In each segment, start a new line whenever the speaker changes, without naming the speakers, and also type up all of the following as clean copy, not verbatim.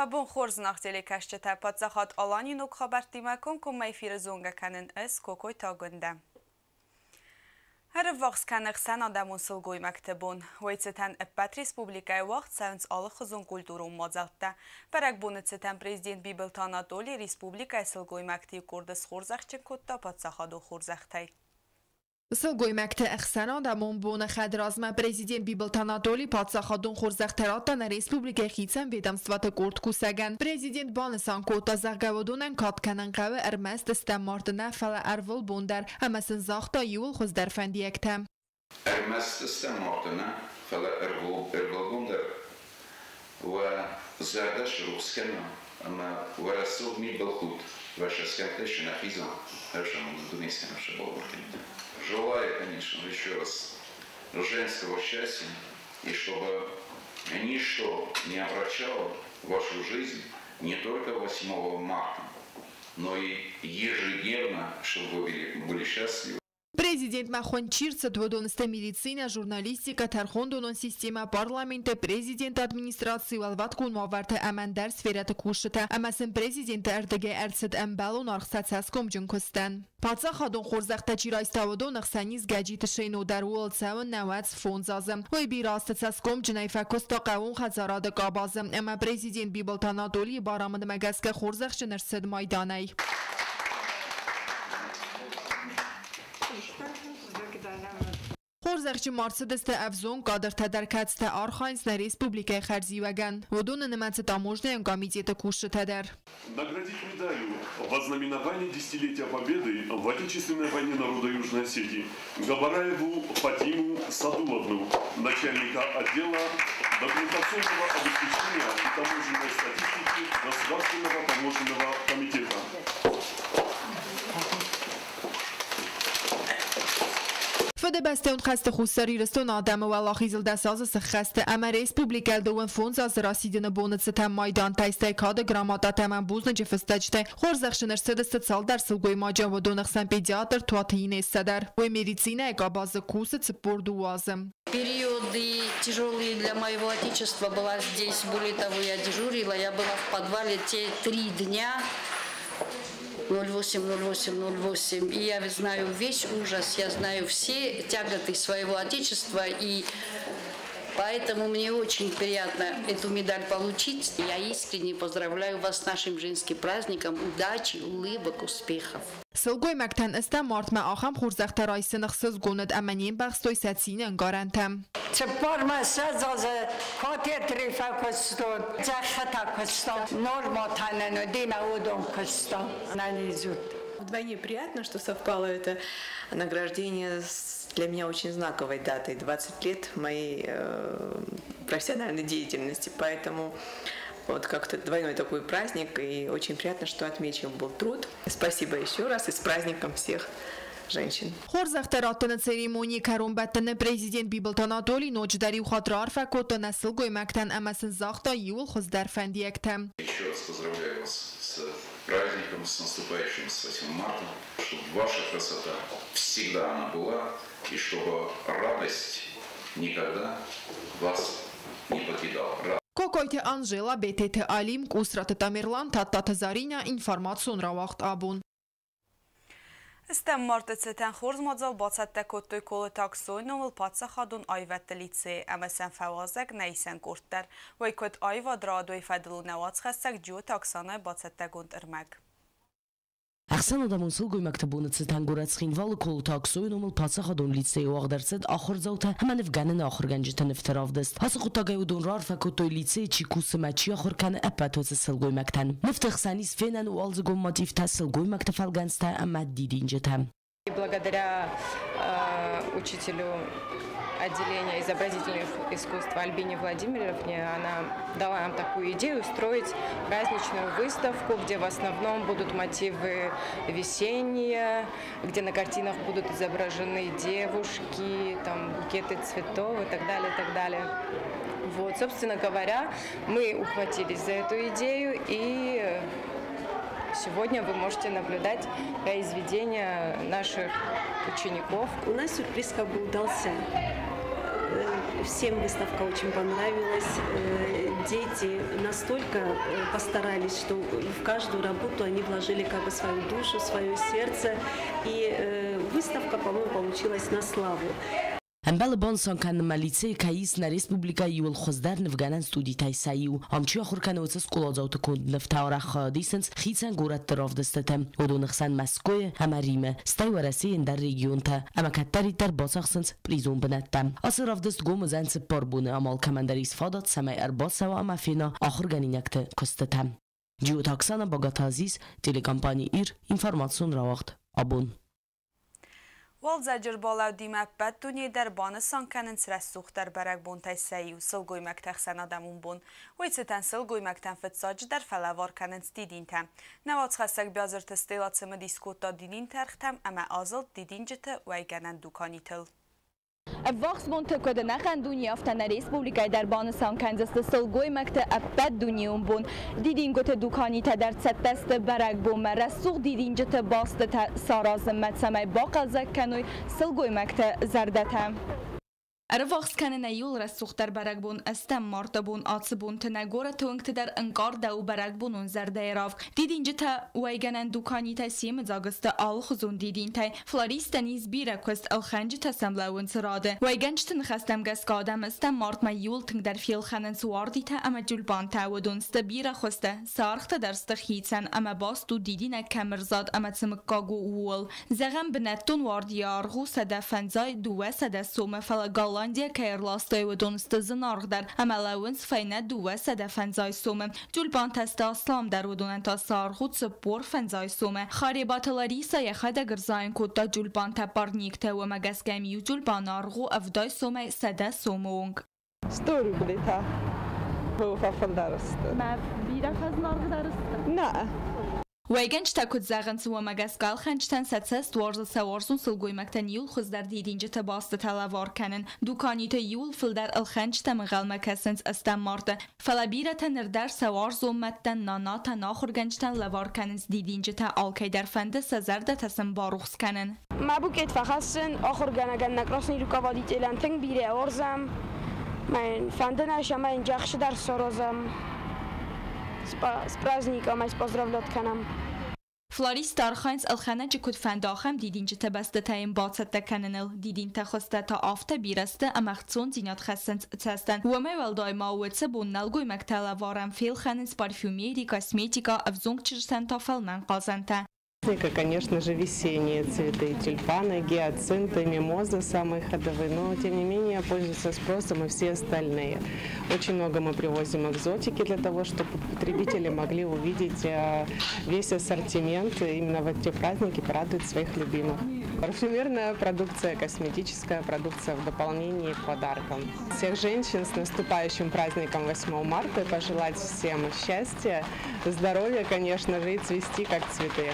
Уӕ бон хорз, зынаргъ телекӕсджытӕ! Паддзахад Аланийы ног хабӕрттимӕ комкоммӕ эфиры зонгӕ кӕнын ӕз, Кокойты Агуындӕ. Ӕрыввахс кӕны ӕхсӕнадӕмон сылгоймӕгты бон. Уый цытӕн ӕппӕт республикӕйы уагъд цӕуынц алыхуызон культурон мадзӕлттӕ. Бӕрӕгбоны цытӕн президент Бибылты Анатолий республикӕйы сылгоймӕгты иу къорды схорзӕхджын кодта паддзахадон хорзӕхтӕй.
Сылгоймӕгты ӕхсӕнадӕмон боны хӕдразмӕ президент Бибылты Анатолий паддзахадон хорзӕхтӕ радта нӕ республикӕйы хицӕн ведомствоты къорд кусӕгӕн. Президент банысан кодта, зӕгъгӕ, уыдонӕн кад кӕнын хъӕуы ӕрмӕст стӕм марты нӕ, фӕлӕ ӕрвылбон дӕр, ӕмӕ сын загъта иууыл хуыздӕр фӕндиӕгтӕ.
Ӕрмӕст стӕм марты нӕ, фӕлӕ ӕрвылбон дӕр уӕ зӕрдӕ срухс кӕна ӕмӕ уӕ рӕсугъд мидбылхудт уӕ цӕсгӕмттӕй цы нӕ хиза, ӕрсамонын дунескӕнӕг сӕ кӕнид. Желаю, конечно, еще раз женского счастья и чтобы ничто не омрачало вашу жизнь не только 8 марта, но и ежедневно, чтобы вы были счастливы.
Президентмӕ хуынд чи рцыд, уыдон сты медицинӕ, журналистикӕ, тӕрхондонон системӕ, парламенты, президенты администрацийы, уӕлвӕткон уавӕрты ӕмӕ ӕндӕр сферӕты кусджытӕ, ӕмӕ сын президенты ӕрдыгӕй ӕрцыд ӕмбӕлон аргъ сӕ цӕсгомджын куыстӕн. Паддзахадон хорзӕхтӕ чи райста, уыдон ӕхсӕн ис Гӕджиты Шейно дӕр, ууыл цӕуы 95 азы. Уый бирӕ азты цӕсгомджынӕй фӕкуыста хъӕууон хӕдзарады къабазы, ӕмӕ президент Бибылты Анатолийы барамындмӕ гӕсгӕ хорзӕхджын ӕрцыд майданӕй. Хорзӕхджын ма рцыдысты ӕвзонг кадртӕ дӕр, кӕцытӕ архайынц нӕ республикӕйы хӕрзиуӕгӕн. Уыдоны нымӕцы таможнӕйон комитеты кусджытӕ дӕр.
Наградить медалью в ознаменование десятилетия Победы в Отечественной войне народа Южной Осетии Габараеву Фатиму Садуловну, начальника отдела документационного обеспечения и таможенной статистики Государственного таможенного комитета.
Фыдыбӕстӕйон хӕсты Хуссар Ирыстоны адӕмы уӕлахизыл 10 азы сӕххӕсты ӕмӕ республикӕйы 55 азы расидыны боны цытӕн майдантӕй, стӕй кады грамотатӕ ӕмӕ бузныджы фыстӕджытӕй хорзӕхджын ӕрцыдысты цалдӕр сылгоймаджы, уыдоны хсӕн педиатр Туаты Инессӕ дӕр. Уый медицинӕйы къабазы кусы 42 азы.
Периоды тяжелые для моего отечества была здесь. Более того, я дежурила, я была в подвале те 3 дня, 08, 08, 08. И я знаю весь ужас, я знаю все тяготы своего отечества, и поэтому мне очень приятно эту медаль получить. Я искренне поздравляю вас с нашим женским праздником. Удачи, улыбок, успехов.
Сылгоймӕгтӕн ӕстӕм мартмӕ ахӕм хорзӕхтӕ райсын ӕхсызгон уыд, ӕмӕ не мбӕхстой сӕ цины ӕнкъарӕнтӕ.
24 азы катедры фӕкуыстон, зӕххытӕ куыстон, норматӕ нын уыди, мӕ уыдон куыстон. Нӕнизут.
Вдвойне приятно, что совпало это награждение с для меня очень знаковой датой, 20 лет моей профессиональной деятельности, поэтому вот как-то двойной такой праздник, и очень приятно, что отмечен был труд. Спасибо еще раз и с праздником всех женщин.
Хорзӕхтӕ раттыны церемонийы кӕронбӕттӕны президент Бибылты Анатолий ноджыдӕр иу хатт раарфӕ кодта нӕ сылгоймӕгтӕн ӕмӕ сын загъта иууыл хуыздӕр фӕндиӕгтӕ.
Еще раз поздравляю вас с праздником, с наступающим, с 8 марта, чтобы ваша красота всегда она была, и чтобы радость никогда вас не покидала.
Кокойты Анжела, Бететы Алим, Кусраты Тамерлан, Тадтаты Зарина, информацион рауагъд «Абон».
Ӕстӕм марты цытӕн хорз мадзал бацӕттӕ кодтой Колыты Аксойы номыл паддзахадон аивӕдты лицейы ӕмӕ сӕм фӕуазӕг нӕ исӕн къорд дӕр. Уый куыд аивад радойы фӕдыл у нӕ уацхӕссӕг Джиоты Оксанайы бацӕттӕгонд ӕрмӕг.
Ӕхсӕнадӕмон сылгоймӕгты боны цытӕн горӕт Цхинвалы Колыты Аксойы номыл паддзахадон лицейы уагъд ӕрцыд ахуырдзаутӕ ӕмӕ нывгӕныны ахуыргӕнджыты нывты равдыст. Ацы хъуыддагӕй уыдон раарфӕ кодтой лицейы чи кусы ӕмӕ чи ахуыр кӕны, ӕппӕт уыцы сылгоймӕгтӕн. Нывты хсӕн ис фенӕн уалдзыгон мотивтӕ, сылгоймӕгты фӕлгӕнцтӕ ӕмӕ дидинджытӕ.
Благодаря учителю отделения изобразительных искусств Альбине Владимировне, она дала нам такую идею устроить праздничную выставку, где в основном будут мотивы весенние, где на картинах будут изображены девушки, букеты цветов и так далее, и так далее. Мы ухватились за эту идею, и сегодня вы можете наблюдать произведения наших учеников.
У нас сюрприз удался. Всем выставка очень понравилась. Дети настолько постарались, что в каждую работу они вложили как бы свою душу, свое сердце. И выставка, по-моему, получилась на славу.
Ӕмбӕлы банысан кӕнынмӕ, лицейы кӕй ис нӕ республикӕйы иууыл хуыздӕр нывгӕнӕн студитӕй сӕ иу. Ам чи ахуыр кӕны, уыцы скъоладзауты конд нывтӕ арӕх хайад исынц хицӕн горӕтты равдыстыты, уыдоны хсӕн Мӕскуыйы ӕмӕ Римы, стӕй Уӕрӕсейы ӕндӕр регионты, ӕмӕ кӕддӕриддӕр бацахсынц призон бынӕттӕ. Ацы равдыст гом уыдзӕн 4 боны, ам алкӕмӕндӕр ис фадат, цӕмӕй ӕрбацӕуа ӕмӕ фена ахуыргӕнинӕгты куыстытӕ. Джиоты Оксана, Багаты Азиз, телекомпани «Ир», информацион рауагъд «Абон».
Уалдзӕджы ӕрбалӕудимӕ ӕппӕт дунейы дӕр банысан кӕнынц рӕсугъддӕр бӕрӕгбонтӕй сӕ иу – сылгоймӕгты ӕхсӕнадӕмон бон. Уый цытӕн сылгоймӕгтӕн фыццаджыдӕр фӕлӕвар кӕнынц дидинтӕ. Нӕ уацхӕссӕг Биазырты Стелла цымыдис кодта дидинты ӕргътӕм ӕмӕ азылд дидинджыты уӕйгӕнӕн дуканитыл.
Ӕввахс бонты куыд ӕнӕхъӕн дуне, афтӕ нӕ республикӕйы дӕр банысан кӕндзысты сылгоймӕгты ӕппӕт дунеон бон. Дидингуыты дуканитӕ дӕр цӕттӕ сты бӕрӕгбонмӕ рӕсугъд дидинджыты бастытӕ саразынмӕ, цӕмӕй бахъӕлдзӕг кӕной сылгоймӕгты зӕрдӕтӕ. Ӕрвахс кӕны нӕ иуыл рӕсугъддӕр бӕрӕгбон 8 марты бон. Ацы бонты нӕ горӕты уынгты дӕр ӕнкъардӕуы бӕрӕгбонон зӕрдӕйы равг. Дидинджытӕ уӕйгӕнӕн дуканитӕ семыдзаг сты алыхуызон дидинтӕй. Флористтӕн ис бирӕ куыст, ӕлхӕнджытӕ сӕм лӕууынц рады. Уӕйгӕнджыты ныхӕстӕм гӕсгӕ адӕм 8 мартмӕ иуыл тынгдӕр фелхӕнынц уардитӕ ӕмӕ тюльпантӕ. Уыдон сты бирӕ хуызтӕ, сӕ ӕргътӕ дӕр сты хицӕн ӕмӕ баст у дидинӕг кӕм ӕрзад ӕмӕ цы мыггаг у, ууыл. Зӕгъӕм, бынӕттон уардийы аргъ у 150, 200 сомы, фӕлӕ Голландийӕ кӕй ӕрластой, уыдон сты зынаргъдӕр ӕмӕ лӕууынц фӕйнӕ 250 сомы. Тюльпантӕ сты асламдӕр, уыдонӕн та сӕ аргъ у 45 сомы. Харебаты Лариса йӕхӕдӕг ӕрзайын кодта тюльпантӕ парниктӕ, уымӕ гӕсгӕ йӕм иу тюльпаны аргъ у 70 сомӕй 100 сомы онг.
100 рублей та фӕфылдӕр сты.
Мӕ бирӕ фӕзынаргъдӕр сты?
Нӕ.
Уӕйгӕнджытӕ куыд зӕгъынц, уымӕ гӕсгӕ ӕлхӕнджытӕн сӕ цӕст уарзы сӕ уарзон сылгоймӕгтӕн иуыл хуыздӕр дидинджыты бастытӕ лӕвар кӕнын. Дуканиты иуыл фылдӕр ӕлхӕнджытӕм ӕнхъӕлмӕ кӕсынц 8 марты. Фӕлӕ бирӕтӕ ныр дӕр сӕ уарзон мӕдтӕн, нанатӕн, ахуыргӕнджытӕн лӕвар кӕнынц дидинджытӕ. Алкӕй дӕр фӕнды сӕ зӕрдӕтӕ сын барухс кӕнын.
Мӕ букет фӕхӕссын ахуыргӕнӕгӕн, нӕ къласный руководителӕн тынг бирӕ уарзӕм. Мӕн фӕнды нӕ ӕмӕ йын джахсы дӕр саразӕм. С праздником ӕй поздравлять кӕнӕм.
Флористтӕ архайынц ӕлхӕнӕджы куыд фӕнды, ахӕм дидинджытӕ бӕстытӕ йын бацӕттӕ кӕныныл. Дидинтӕ хуызтӕ та афтӕ бирӕ сты ӕмӕ ӕхцондзинад хӕссынц цӕстӕн. Уымӕй уӕлдай ма уыцы бон нӕлгоймӕгтӕ лӕварӕн фелхӕнынц парфюмери, косметикӕ, ӕвзонг чызджытӕн та фӕлмӕн хъазӕнтӕ.
Конечно же, весенние цветы, тюльпаны, гиацинты, мимозы самые ходовые, но тем не менее пользуются спросом и все остальные. Очень много мы привозим экзотики для того, чтобы потребители могли увидеть весь ассортимент именно в эти праздники, порадовать своих любимых. Парфюмерная продукция, косметическая продукция в дополнении к подаркам. Всех женщин с наступающим праздником 8 марта и пожелать всем счастья, здоровья, конечно же, и цвести как цветы.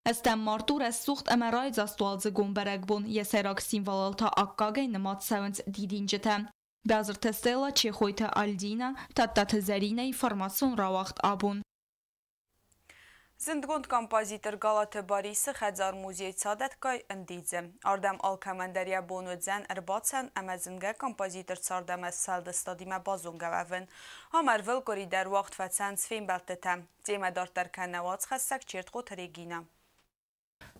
8 март у рӕсугъд ӕмӕ райдзаст уалдзыгон бӕрӕгбон. Йӕ сӕйраг символыл та аккагӕй нымад цӕуынц дидинджытӕ. Биазырты Стелла, Чехойты Альдина, Тадтаты Зӕринӕ, информацион рауагъд «Абон».
Зындгонд композитор Галаты Барисы хӕдзар-музей цадӕггай ӕндидзы. Ардӕм алкӕмӕн дӕр йӕ бон уыдзӕн ӕрбацӕуын ӕмӕ зынгӕ композитор цард ӕмӕ сфӕлдыстадимӕ базонгӕ уӕвын. Ам ӕрвылкъуыри дӕр уагъд фӕцӕуынц фембӕлдтытӕ. Темӕ дарддӕр кӕны уацхӕссӕг Чертхъоты Регина.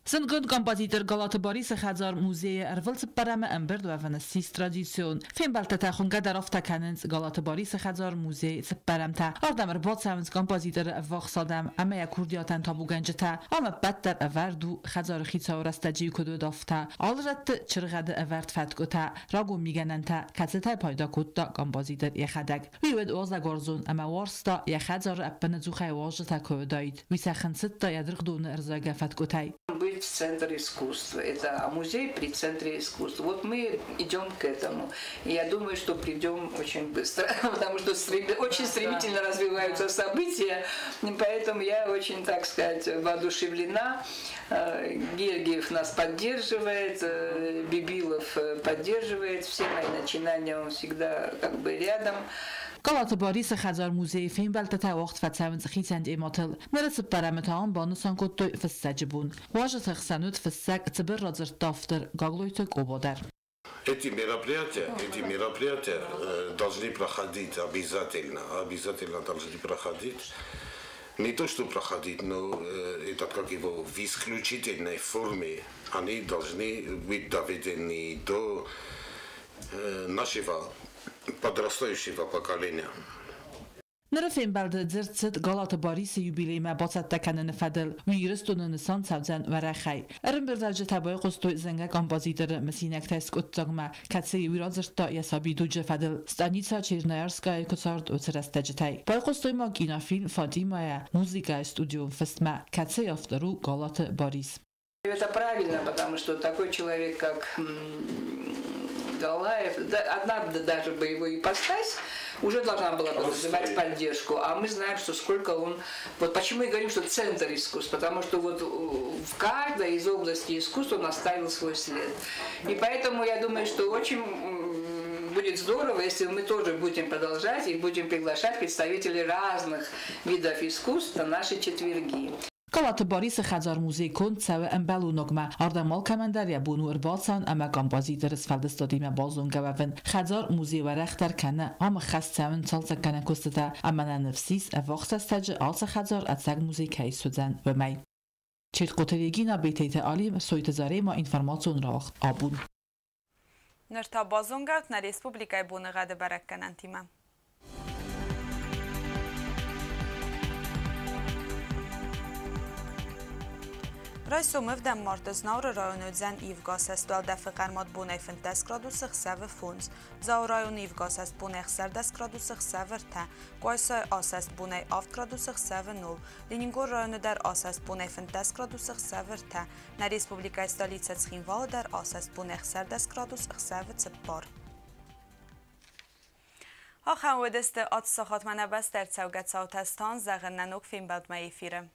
Зындгонд композитор Галаты Барисы хӕдзар-музейы ӕрвылцыппӕрӕмы ӕмбырд уӕвын ссис традицион. Фембӕлдтытӕ хуынгӕ дӕр афтӕ кӕнынц Галаты Барисы хӕдзар-музей цыппӕрӕмтӕ. Ардӕм ӕрбацӕуынц композиторы ӕввахс адӕм ӕмӕ йӕ курдиатӕн табугӕнджытӕ. Ам ӕппӕт дӕр ӕвӕрд у хӕдзары хицауы рӕстӕджы куыд уыд, афтӕ. Алы рӕтты чыргъӕды ӕвӕрд фӕткъуытӕ, рагон мигӕнӕнтӕ, кӕцытӕй пайда кодта композитор йӕхӕдӕг. Уый уыд уазӕгуарзон ӕмӕ уарзта, йӕ хӕдзары ӕппынӕдзухӕй уазджытӕ куы уыдаид. Уый сӕ хынцыдта йӕ дыргъдоны ӕрзайгӕ фӕткъуытӕй.
Быть центр искусства. Это музей при центре искусства. Вот мы идем к этому. И я думаю, что придем очень быстро, потому что очень стремительно развиваются события. Поэтому я очень, так сказать, воодушевлена. Гергиев нас поддерживает, Бибилов поддерживает. Все мои начинания, он всегда как бы рядом.
Галаты Барисы хӕдзар-музейы фембӕлдтытӕ уагъд фӕцӕуынц хицӕн темӕтыл. Ныры цыппӕрӕмы та ам банысан кодтой фыссӕджы бон. Уазджыты хсӕн уыд фыссӕг, цыбыр радзырдты автор Гаглойты Къоба дӕр.
Эти мероприятия должны проходить обязательно, обязательно должны проходить. Не то, что проходить, но это как его в исключительной форме они должны быть доведены до нашего подрастающего поколения.
Ныры фембӕлды дзырд цыд Галаты Барисы юбилеймӕ бацӕттӕ кӕныны фӕдыл. Уый Ирыстоны нысан цӕудзӕн уӕрӕхӕй. Ӕрӕмбырдуӕвджытӕ байхъуыстой зынгӕ композиторы мысинӕгтӕй скъуыддзагмӕ, кӕцыйы уый радзырдта йӕ сабидуджы фӕдыл, станицӕ Черноярскайы куы цард, уыцы рӕстӕджытӕй. Байхъуыстой ма кинофильм «Фатимӕ» музыкӕйы студион фыстмӕ, кӕцыйы автор у Галаты Барис.
Это правильно, потому что такой человек, как Галаев, да, одна даже бы его ипостась, уже должна была бы вызывать поддержку. А мы знаем, что сколько он... Вот почему мы говорим, что центр искусств, потому что вот в каждой из областей искусства он оставил свой след. И поэтому я думаю, что очень будет здорово, если мы тоже будем продолжать и будем приглашать представителей разных видов искусств на наши четверги.
Галаты Барисы хӕдзар-музей конд цӕуы ӕмбӕлон Ардӕм алкӕмӕн дӕр йӕ бон у ӕрбацӕуын ӕмӕ композиторы сфӕлдыстадимӕ базонгӕ уӕвын. Хӕдзар-музей уӕрӕхдӕр кӕны, ам ӕххӕст цӕуынц цалцӕггӕнӕн куыстытӕ ӕмӕ нӕ ныфс ис, ӕввахс рӕстӕджы ацы хӕдзар ӕцӕг музей кӕй суыдзӕн, уымӕй. Чертхъоты Регина, Бететы Алим, Сойты Зарема, информацион рауагъд «Абон».
Ныр та базонгӕ ут нӕ республикӕйы боныгъӕды бӕрӕггӕнӕнтимӕ. Райсом 7 марты Знауыры районы уыдзӕн ивгӕ асӕст, уӕлдӕфы хъӕрмад бонӕй 15 градусы, ӕхсӕвы 5. Дзауы районы ивгӕ асӕст, бонӕй 16 градусы, ӕхсӕвы 3. Къуайсайы асӕст, бонӕй 7 градусы, ӕхсӕвы 0. Ленингоры районы дӕр асӕст, бонӕй 15 градусы, ӕхсӕвы 3. Нӕ республикӕйы столицӕ Цхинвалы дӕр асӕст, бонӕй 16 градус, ӕхсӕвы 4. Ахӕм уыдысты ацы сахатмӕ нӕ бӕсты ӕрцӕугӕ цаутӕ. Стан зӕгъын нӕ ног фембӕлдмӕ эфиры.